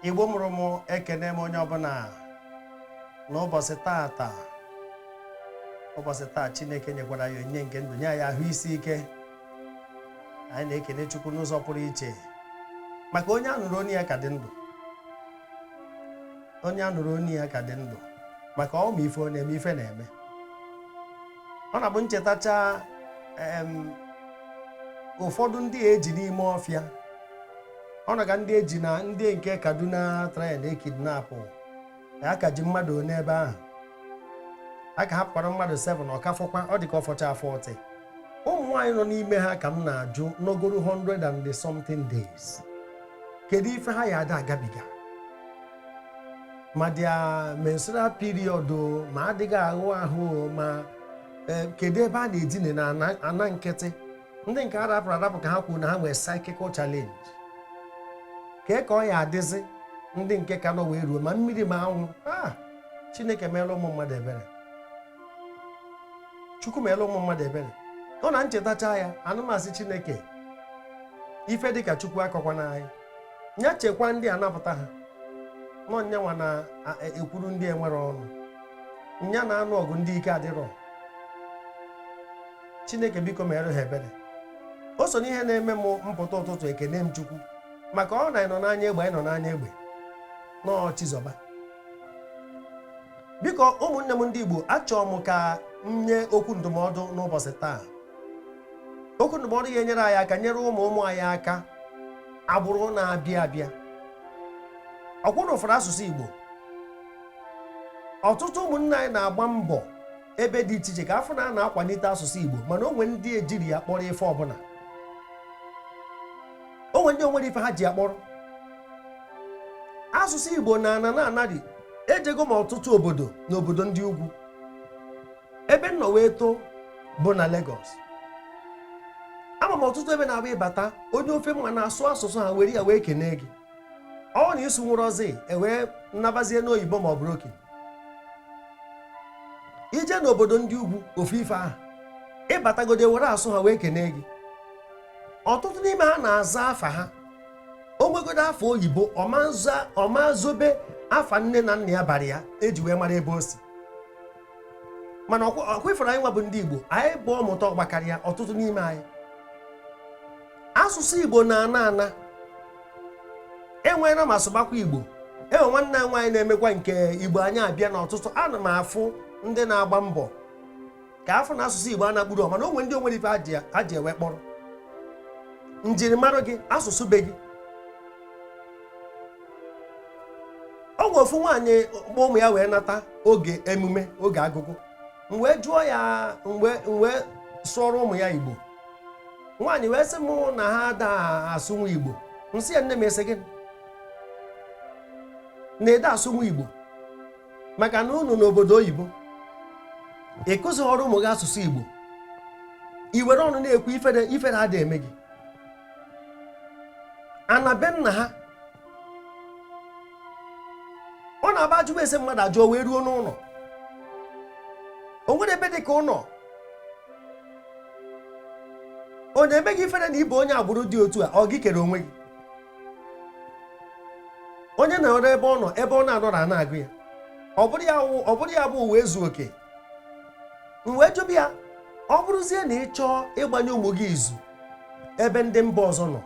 Igbo mụrụ m, ekene m onye ọbụla n'ụbọchị taata. Ụbọchị taa Chineke nyekwara ya onyinye nke ndụ, nye anyị ahụ isi ike. Anyị na-ekene Chukwu n'ụzọ pụrụ iche maka onye a nụrụ onu ya ka dị ndụ, onye a nụrụ onu ya ka dị ndụ, maka ọ ma ife ọ na-eme, ife na-eme. Ọ na-abụ m chetacha ụfọdụ ndị eji n'ime ọfịa, ọ na ka ndị eji na ndị nke Kaduna train ekidnapụ, a ka ji mmadụ one ebe ahụ, a ka hapụkwara mmadụ 7, ọ ka fọkwa, ọ dị ka ọ fọcha 40. Ụmụ nwaanyị nọ n'ime ha ka m na-ajụ, nọgoro 100 and something days, kedu ife ha ya ada agabiga? Ma their menstrual period o, ma adịghị ahụ ahụ o, ma kedu ebe a na-edine na ana nkịtị? Ndị nke a rapụrụ arapụ ka ha kwuru na ha nwere psychical challenge. Kee ka ọ ya adịzi ndị nke ka nọ wee ruo ma mmiri ma anwụ? A Chineke meela ụmụ mmadụ ebere, Chukwu meela ụmụ mmadụ ebere. Ọ na nchetacha ya, anụmasị Chineke ife dịka Chukwu akọkwana anyị, ya chekwa ndị a, napụta ha nọ nyanwa na-ekwuru ndị enwere ọnụ, nya na-anụ ọgụ ndị ike adịrọ. Chineke biko mere ha ebere. O so n'ihe na-eme m mpụta ụtụtụ ekene m Chukwu maka ọ na anyị nọ n'anya egbe, anyị nọ n'anya egbe nọọ. Chizọba, biko, ụmụnne m ndị Igbo, achọrọ m ka m nye okwu ndụmọdụ n'ụbọchị taa. Okwu ndụmọdụ ya enyere anyị aka, nyere ụmụ ụmụ anyị aka, agbụrụ na-abịa abịa. Ọkwụrụ ụfọdụ asụsụ Igbo, ọtụtụ ụmụnne anyị na-agba mbọ ebe dị iche iche ka afọ na a na-akwalite asụsụ Igbo, mana onwe ndị ejiri ya kpọrọ ife ọbụla, onwe ndị onwere ife ha ji ya kpọrọ. Asụsụ Igbo na ana na anarị ejego m ọtụtụ obodo na obodo ndị ugwu. Ebe m nọ wee too bụ na Lagos. Ama m ọtụtụ ebe na-abụ ịbata, onye ofe mma na-asụ asụsụ ha were ya wee kenee gị. Ọ na ịsụ nwụrụ ọzọ, ewee nnabazie n'oyibo ma ọ bụrụ okenye. Ije n'obodo ndị ugwu, ofu ife ahụ, ịbatagodo were asụ ha wee kenee gị. Ọtụtụ n'ime ha na-aza afa ha. O nwegodo afa oyibo, ọma zobe afa nne na nna ya bara ya eji wee mara ebe o si. Mana ọkwa ifere anyị nwa bụ ndị Igbo, anyị bụ ọmụta ọgbakarịa ọtụtụ n'ime anyị. Asụsụ Igbo na-ana ana. Enweela m asụbakwa Igbo. Enwe nwanne anyị nwaanyị na-emekwa nke Igbo anyị abịa na ọtụtụ. Ana m afụ ndị na-agba mbọ ka afọ na asụsụ Igbo a na-akpụrụ, mana onwe ndị onwere ife ha ji ewe kpọrọ njirimara gị, asụsụ be gị. Ọ nwe ofu nwaanyị kpọ ụmụ ya wee nata oge emume, oge agụgụ. M wee jụọ ya, m wee sụọrọ ụmụ ya Igbo. Nwaanyị wee sị m na ha ada asụnwu Igbo. M sị ya, nne m, ese gịnị na-ede asụnwu Igbo? Maka na unu n'obodo oyibo, ị kụzighọrọ ụmụ gị asụsụ Igbo, i were ọnụ na-ekwu, ifere ifere ada eme gị. Ana be nna ha, ọ na-aba ajụba ese mmadụ ajụọ wee ruo n'ụlọ. O nwere ebe dị ka ụlọ. Ọ na-eme gị ifere na ịbụ onye agbụrụ dị otu a? Ọ gị kere onwe gị? Onye na-ọrụ ebe ọ nọ, ebe ọ na-anọrọ a na-agụ ya, ọ bụrụ ya bụ uwe ezu oke. M wee jụbụ ya, ọ bụrụzie na ị chọọ ịgbanye ụmụ gị izu ebe ndị mba ọzọ nọ,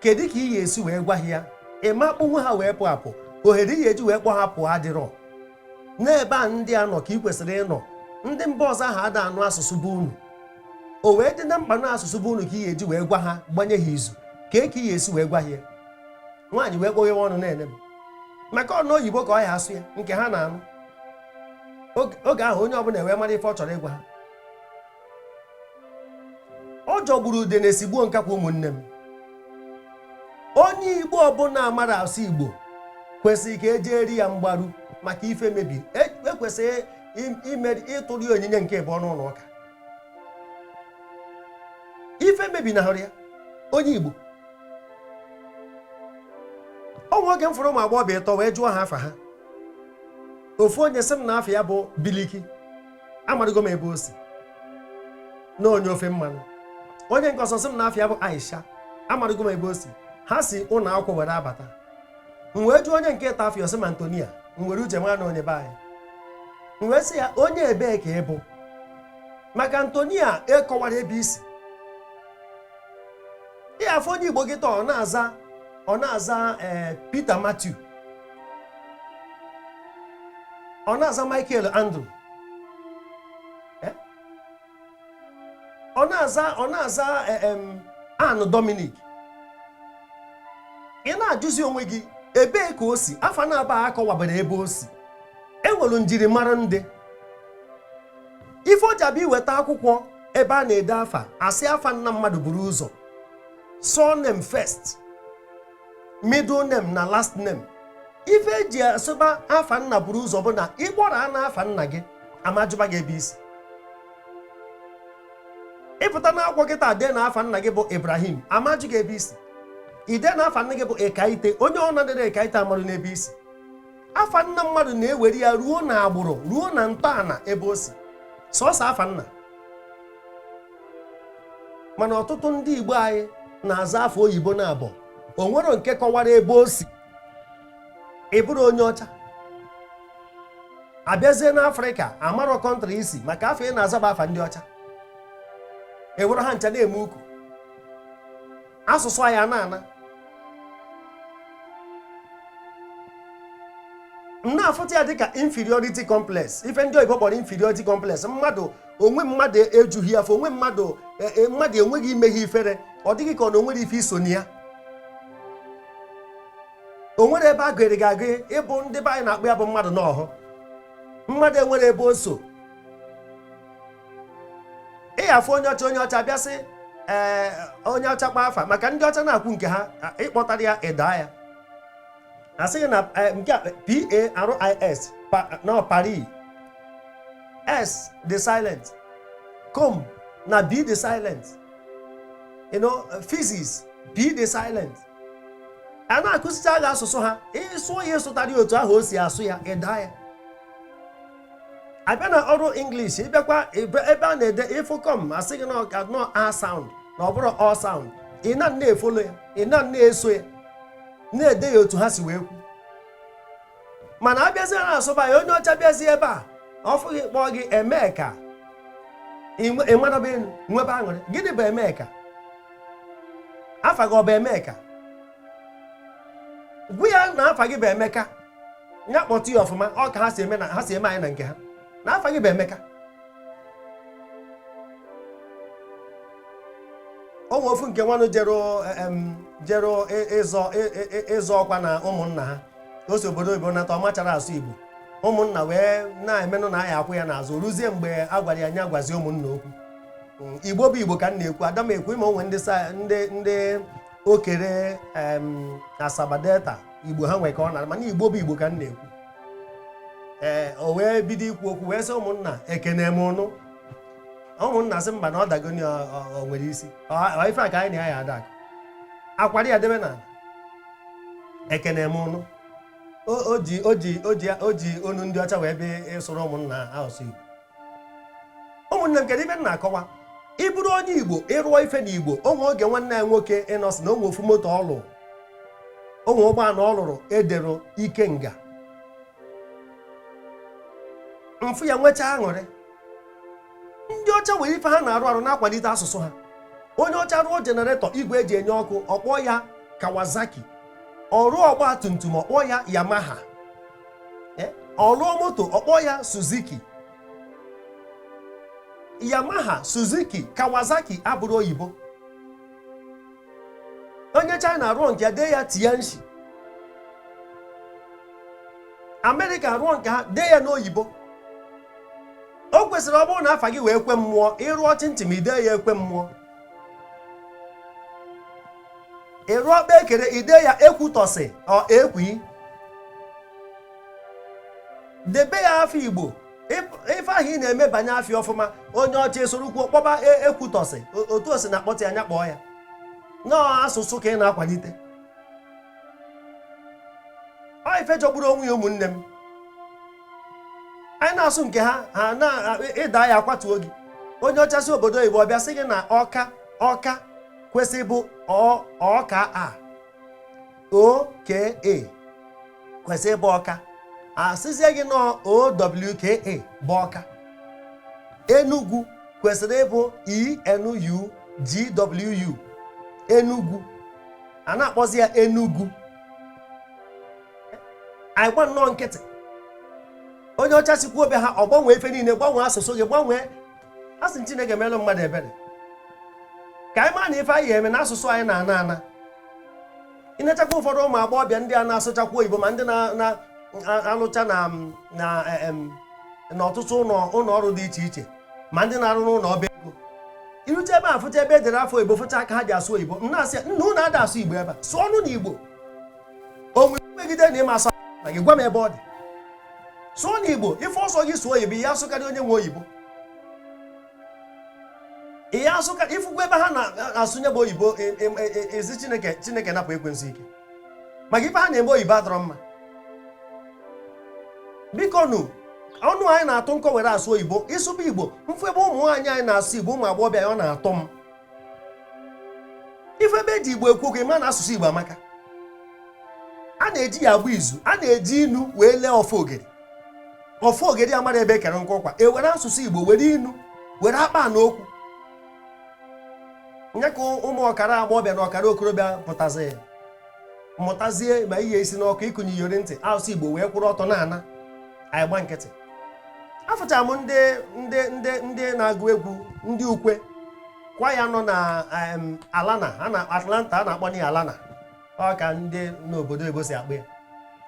kedu ka ị ga-esi wee gwa ha ya? Ị ma kpụnwu ha wee pụ apụ? Ohere ị ga-eji wee kpọ ha pụọ adịrọ n'ebe a ndị a nọ ka ị kwesịrị ịnọ. Ndị mba ọzọ ahụ ada anụ asụsụ bụ unu. O wee dị na mkpa na asụsụ bụ unu ka ị ga-eji wee gwa ha, gbanye ha izu. Ka ị ga-esi wee gwa ha ya? Nwaanyị wee kpọghewe ọnụ na-ene m, maka ọnụ oyibo ka ọ ya asụ ya nke ha na-anụ. Oge ahụ onye ọbụla wee mara ife ọ chọrọ ịgwa ha. Ọ jọgburu ude na-esigbuo nkakwa. Ụmụnne m, onye Igbo ọbụla amara asụ Igbo kwesịrị ka eje eri ya mgbaru maka ife mebiri. Ekwesịghị imeri ịtụrụ ya onyinye nke ịbụọ n'ụlọ ụka. Ife mebi na ya onye Igbo. Ọ nwe oge m fụrụ ụmụ agbọghọbịa ịtọ wee jụọ ha afa ha. Ofu onye sị m na afa ya bụ Biliki, amarịgo m ebe o si, na onye ofe mmanụ. Onye nke ọzọ sị m na afa ya bụ Aisha, amarịgo m ebe o si. Ha si ụlọ akwụkwọ were abata. M wee jụọ onye nke ịtọ afa ya, ọ sị m Antonia. M were uche mara na onye be anyị. M wee sị ya, onye ebee ka ị bụ? Maka Antonia ekọwara ebe i si. Ị afụ onye Igbo gị taa, ọ na-aza Peter Matthew, ọ na-aza Michael Andrew, ọ na-aza Ann Dominic. Ị na-ajụzi onwe gị ebee ka o si. Afa na-aba akọwabara ebe o si. E nwere njirimara ndị ife o ji abịa iweta akwụkwọ ebe a na-ede afa, asị afa nna mmadụ buru ụzọ, surname first, middle name na last name. Ife eji asụba afa nna buru ụzọ bụ na ịgbọrọ na afa nna gị, amajụba gị ebe isi. Ịpụta n'akwụkwọ gị taa, dee na afa nna gị bụ Ibrahim, amajụ gị ebe isi. Ide na afa nna gị bụ Ekaite, onye ọ na-adịrị Ekaite amarụ n'ebe isi. Afa nna mmadụ na-ewere ya ruo na agbụrụ, ruo na ntọala ebe o si, sọsọ afa nna. Mana ọtụtụ ndị Igbo anyị na-aza afa oyibo na abụọ, o nwero nke kọwara ebe o si. Ị bụrụ onye ọcha abịazie n'Afrịka, amarọ country isi, maka afọ ị na-azaba afa ndị ọcha, ewere ha ncha na-eme ukwu. Asụsụ anyị ana m na-afụta ya dịka inferiority complex, ife ndị oyibo kpọrọ inferiority complex. Mmadụ onwe mmadụ ejughị afọ, onwe mmadụ, mmadụ enweghị imeghe ifere, ọ dịghị ka ọ na onwere ife iso na ya. O nwere ebe a gụrụ gị agụ ịbụ. Ndị be anyị na-akpụ ya bụ mmadụ n'ọhụ, mmadụ enwere ebe o so. Ị afụ onye ọcha, onye ọcha bịa sị, ee, onye ọcha kpa afa, maka ndị ọcha na-akwụ nke ha, ịkpọtara ya ịdaa ya, asịghị na nke a Paris, no Paris, S the silent, com na B the silent, physics, B the silent. A na-akụzicha gị asụsụ ha, ịsụọ ya, ịsụtara ya otu ahụ o si asụ ya, ịdaa ya. Abịa na ọrụ English, ịbịakwa ebe a na-ede ịfụ com, asị gị nọ a sound na ọ bụrụ ọ sound. Ị na na-efollow ya, ị na na-eso ya, na-ede ya otu ha si wee kwu. Mana abịazie na asụba ya, onye ọcha bịazie ebe a, ọ fụghị, kpọọ gị Emeka, ịmaraba elu nwebe aṅụrị. Gịnị bụ Emeka? Afa gị ọ bụ Emeka? Gwa ya na afa gị bụ Emeka, ya kpọtụ ya ọfụma. Ọ ka ha si eme na ha si eme anyị na nke ha, na afa gị bụ Emeka. O nwe ofu nke nwanụ jere ịzọ ọkwa na ụmụnna ha. O si obodo oyibo nata, ọ machara asụ Igbo. Ụmụnna wee na-emenụ na aya akwụ ya n'azụ, ruzie mgbe a gwara ya nya gwazie ụmụnna okwu. Igbo bụ Igbo ka m na-ekwu, ada m ekwu. Ịma onwe ndị ndị okere Asaba Delta, Igbo ha nwee ka ọ nara, mana Igbo bụ Igbo ka m na-ekwu. Ee, o wee bido ikwu okwu, wee sị, "Ụmụnna, ekene m ụnụ." Ụmụnna sị mba, na ọ dagoni, o nwere isi. Ọ ife a ka anyị na ya ya ada akụ akwara ya debe n'ala. "Ekene m ụnụ." O ji o ji o ji o ji onu ndị ọcha wee bịa ịsụrụ ụmụnna asụsụ Igbo. Ụmụnne m, kedu ife m na-akọwa? Ị bụrụ onye Igbo, ịrụọ ife n'Igbo. Onwe oge nwanne ya nwoke ịnọsị na onwe ofu moto ọ lụrụ, onwe ụgbọala ọ lụrụ, edero Ikenga. Mfụ ya, nwechaa aṅụrị. Ndị ọcha nwere ife ha na-arụ arụ na-akwalite asụsụ ha. Onye ọcha rụọ generator, igwe eji enye ọkụ, ọkpọ ya Kawasaki. Ọ rụọ ọgba tum tum, ọkpọ ya Yamaha. Ọ rụọ moto, ọkpọ ya Suzuki. Yamaha, Suzuki, Kawasaki abụrụ oyibo. Onye China rụọ nke ya, dee ya Tianshi. Amerịka rụọ nke ha, dee ya n'oyibo. O kwesịrị, ọ bụrụ na afa gị wee kwe mmụọ, ịrụọ chinchin, ide ya ekwe mmụọ. Ịrụọ kpa ekere, ide ya ekwutọsị, ọ ekwi. Debe ya afọ Igbo. Ife ahụ ị na-eme banye afịa ọfụma. Onye ọcha esoro kwuo kpọba ekwutọsị, otu o si na-akpọta ya, anya kpọọ ya nọọ. Asụsụ ka ị na-akwalite. Ọ ife jọgburu onwe ya. Ụmụnne m, anyị na-asụ nke ha, ha na ịda ya akwatuo gị. Onye ọcha si obodo oyibo ọbịa sị gị na ọka, ọka kwesị bụ ọka a o k a. Kwesị ịbụ Ọka, asịzie gị nọ OWKA bụ Ọka. Enugwu kwesịrị ịbụ ENUGWU, Enugwu, a na-akpọzi ya Enugu. Anyị gba nnọọ nkịtị. Onye ọcha sikwa obe ha, ọ gbanwee ife niile, gbanwee asụsụ gị, gbanwee. A sị Chineke meelụ mmadụ ebere ka anyị maa na ife anyị eme na asụsụ anyị na-ana ana. Ịnechakwa ụfọdụ ụmụ agbọghọbịa ndị a na-asụchakwa oyibo, ma ndị na-alụcha na ọtụtụ ụlọ ọrụ dị iche iche, ma ndị na-arụ n'ụlọ ọba ego, irute ebe a, fụcha ebe e dere afọ oyibo, fụcha aka ha ji asụ oyibo. M na-asị ya, nna, unu ada asụ Igbo ebe a, sụọ ọnụ na Igbo. O nwere megide na ịma asụ na gị, gwa m ebe ọ dị. Sụọ n'Igbo. Ife ọsọ gị sụọ oyibo, ihe asụkarị onye nwe oyibo, ihe asụkarị. Ifukwa ebe ha na-asụnye bụ oyibo, ezi Chineke, Chineke napụ ekwensu ike maka ife ha na-eme. Oyibo adọrọ mma. Biko nụ, ọnụ anyị na-atụ nkọ were asụ oyibo, ịsụba Igbo. Mfu ebe ụmụ nwaanyị anyị na-asụ Igbo, ụmụ agbọghọbịa ya, ọ na-atọ m. Ife ebe eji Igbo ekwu okwu, ịma na asụsụ Igbo amaka. A na-eji ya agba izu, a na-eji inu wee lee ọfọ ogeri. Ọfọ ogeri amara ebe ekere nkụ ụkwa, ewere asụsụ Igbo, were inu, were akpa na okwu nye ka ụmụ ọkara agbọghọbịa na ọkara okorobịa pụtazi mụtazie ma ihe isi n'ọkụ ịkụnye iyori ntị, asụsụ Igbo wee kwụrụ ọtọ na-ana. Anyị gba nkịtị. Afụchara m ndị na-agụ egwu, ndị ukwe kwa ya nọ na Alana, a na Atlanta, a na-akpọ ya Alana, ọ ka ndị n'obodo oyibo si akpọ ya.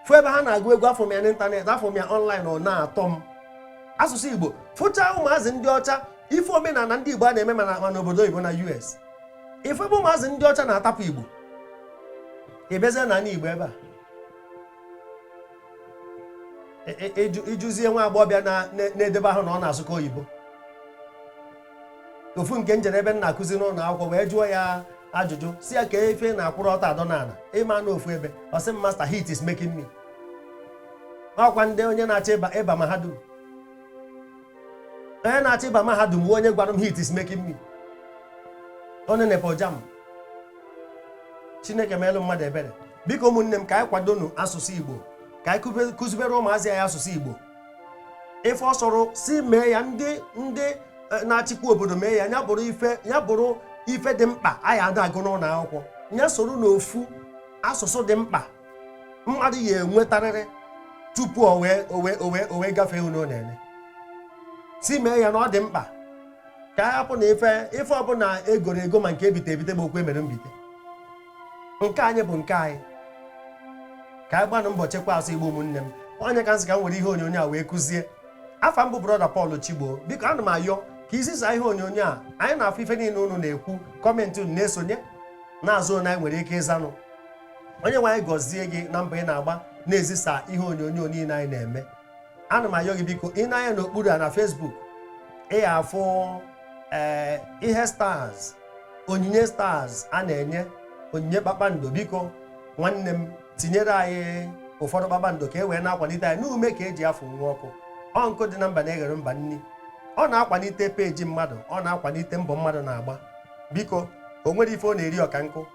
Fụ ebe ha na-agụ egwu, afọ m ya n'ịntanetị, afọ m ya online, ọ na-atọ m asụsụ Igbo. Fụcha ụmụazị ndị ọcha, ife omenala ndị Igbo a na-eme ma n'obodo oyibo, na US, ife ebe ụmụazị ndị ọcha na-atapụ Igbo. Ịbịazie na ala Igbo ebe a, ịjụzie nwa agbọghọbịa na-edebe ahụ na ọ na-asụkọ oyibo. Ofu nke njere ebe m na-akụzi n'ụlọ akwụkwọ wee jụọ ya ajụjụ, si ya ka ife na-akwụrụ ọtọ adọ n'ala ịma na ofu ebe. Ọ sị m, "Master, heat is making me." Ọkwa ndị onye na-achọ ịba mahadum, onye na-achọ ịba mahadum, onye gwara m, "Heat is making me." Onye nepo jam. Chineke meelụ mmadụ ebere. Biko ụmụnne m, ka anyị kwadonu asụsụ Igbo, ka anyị kụzibere ụmụazị anyị asụsụ Igbo. Ife ọ sọrọ si mee ya, ndị na-achịkwa obodo mee ya, ya bụrụ ife dị mkpa anyị ada agụ n'ụlọ akwụkwọ, ya soro n'ofu asụsụ dị mkpa mmadụ ya enwetarịrị tupu o wee gafee unu na-eme. Si mee ya na ọ dị mkpa ka a hapụ na ife ọbụla egoro ego, ma nke ebite ebite, ma okwu emere mbite. Nke anyị bụ nke anyị. Ka anyị gbanụ mbọ chekwa asụ Igbo. Ụmụnne m, onye ka nsị ka m were ihe onyonyo a wee kụzie. Afa mbụ, Brother Paul Chigbo. Biko, ana m ayọ ka izisa ihe onyonyo a. Anyị na-afụ ife niile unu na-ekwu, comment unu na-esonye na-azụ onye anyị nwere ike ịzanụ. Onye nwe anyị gọzie gị na mbọ ị na-agba na-ezisa ihe onyonyo niile anyị na-eme. Ana m ayọ gị, biko, ị na-anya n'okpuru a na Facebook, ị ga-afụ ee ihe stars, onyinye stars a na-enye, onyinye kpakpando. Biko nwanne m, tinyere anyị ụfọdụ kpakpando ka e wee na-akwalite anyị n'ume ka eji afụ nwa ọkụ. Ọ nkụ dị na mba na-eghere mba nni. Ọ na-akwalite peji mmadụ, ọ na-akwalite mbọ mmadụ na-agba. Biko, o nwere ife ọ na-eri ọka nkụ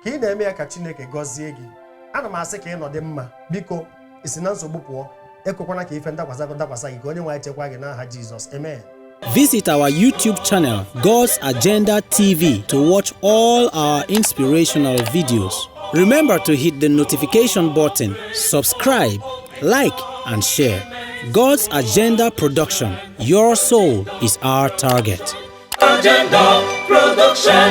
ka ị na-eme ya. Ka Chineke gọzie gị. Ana m asị ka ị nọdị mma. Biko, isi na nsogbu pụọ, ekwekwana ka ife ndakwasa dakwasa gị. Ka onye nwe anyị chekwa gị n'aha Jizọs, amen. Visit our YouTube channel, God's Agenda TV, to watch all our inspirational videos. Remember to hit the notification button, subscribe, like, and share. God's Agenda Production. Your soul is our target. Agenda Production.